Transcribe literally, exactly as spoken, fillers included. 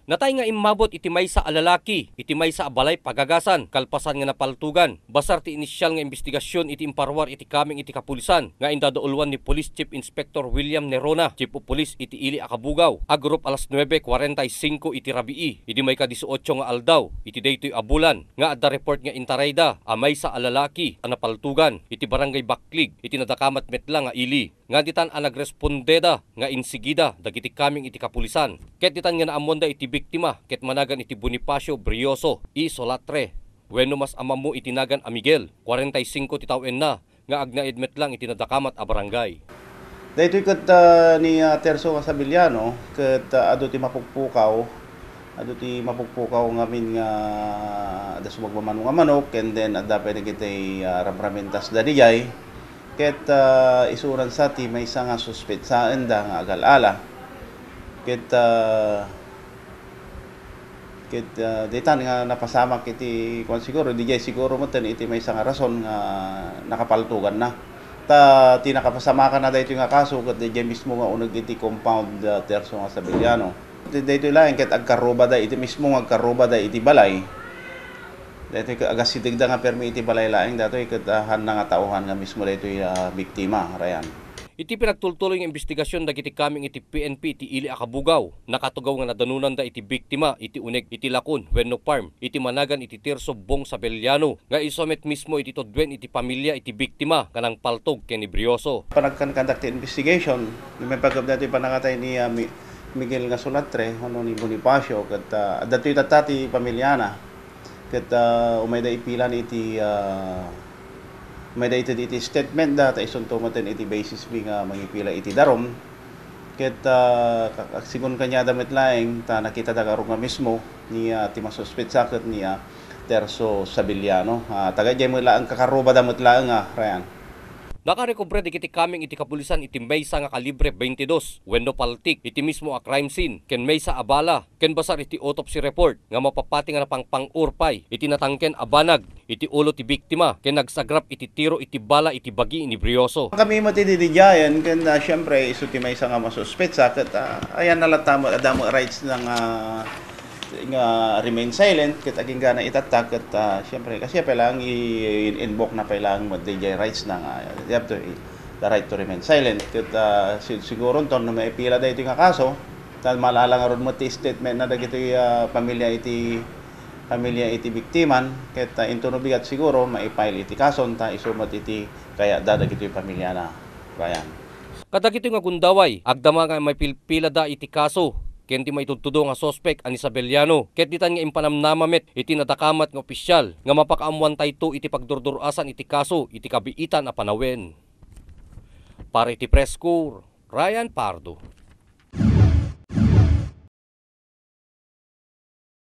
Natay nga immabot iti maysa a lalaki iti maysa a balay pagagasan kalpasan nga napaltogan. Basar ti inisial nga imbestigasyon iti imparuar iti kameng iti kapulisan nga indadauluan ni Police Chief Inspector William Nerona, Chief of Police iti ili a Cabugao, agrup alas nuebe kuarenta y singko iti rabii, idi maika dieciocho nga aldaw iti daytoy a bulan, nga adda report nga intarayda a maysa a lalaki a napaltogan iti Barangay Baklig iti nadakamat met la nga ili. Nga ditan a nagrespondeda nga insigida dagiti kameng iti kapulisan, ket ditan nga naammoanda iti biktima ket managan iti Bonifacio Brioso y Solatre, wenno mas amammo iti nagan a Miguel, kuarenta y singko ti tawenna, nga agnaed met lang iti nadakamat a barangay. Daytoy ket, ah, ni, ah, Terso nga Sabeliano ket, ah, adu ti mapukpukaw, adu ti mapukpukaw ngamin nga adda sumagmamano nga manok, and then adda pay dagiti, ah, ramramintasda dijay. Ket, ah, isuran sa ti maysa nga suspetsaenda nga agal-ala. Ket, ah, ket, ah, ditan nga napasamak iti kuan siguro, dijay siguro metten iti maysa nga rason nga nakapaltoganna. Ta ti nakapasamakanna daytoy nga kaso ket dijay mismo nga uneg iti compound, ah, Terso nga Sabeliano. Iti daytoy laeng ket agkarrubada iti mismo nga agkarrubada iti balay. Daytoy ket agasidegda nga permi iti balay laeng datoy ket, ah, hanna nga tauhan nga mismo daytoy, ah, biktima, Ryan. Iti pinagtultuloy nga imbestigasyon dagiti kameng iti P N P iti ili a Cabugao, nakatugaw nga nadanonanda iti biktima iti uneg iti lakon wenno farm iti managan iti Tirso Bong Sabeliano, nga isu met mismo iti tuduen iti pamilia iti biktima nga nangpaltog ken ni Brioso. Panagkankandak ti investigation, maipaggep daytoy pannakatay ni, ah, Mi-, Miguel nga Solatre, wenno ni Bonifacio, ket, ah, adda datoy tatta ti pamiliana. Ket, ah, umayda ipila iti, ah, umayda iti, iti statement da, ta isunto metten iti basis mi nga mangipila iti darum. Ket, ah, ka-, ka-, sigun kaniada met laeng, ta nakitada ngarud nga mismo ni, ah, ti masuspetsa ket ni, ah, Terso Sabeliano. Ah, taga idiay met laeng, kakarrubada met laeng, ah, Ryan. Nakarekobre dagiti kameng iti kapulisan iti maysa nga kalibre twenty-two wenno paltik iti mismo a crime scene ken maysa a bala ken basar iti autopsy report nga mapapati nga napangpang-or pay iti natangken a banag iti ulo ti biktima ken nagsagrap iti tiro iti bala iti bagi ni Brioso. Kami met idi didiayen ken, ah, siyempre, isu ti maysa nga masuspetsa ket, ah, ayanna latta met, adda met rights na nga nga remain silent ket agingga na itatta ket, ah, siyempre, kasi pay laeng i-, i-invoke na pay laeng met diay rights na nga, you have to, the right to remain silent ket, ah, si-, siguro ton no maipila daytoy nga kaso, ta malala ngarud met ti statement na dagiti, ah, pamilya iti, pamilya iti biktiman ket, ah, intono bigat siguro maipile iti kason ta isu met iti kayatda dagiti pamilya na, Ryan. Kadagitoy nga gundaway, agdama nga maipilpilada iti kaso ken ti maitudtudo nga suspek a ni Sabeliano, ket ditan nga impanamnama met iti nadakamat nga opisyal nga mapakaammoantayto iti pagdurdur-asan iti kaso iti kabiitan a panawen. Para iti Press Corps, Ryan Pardo.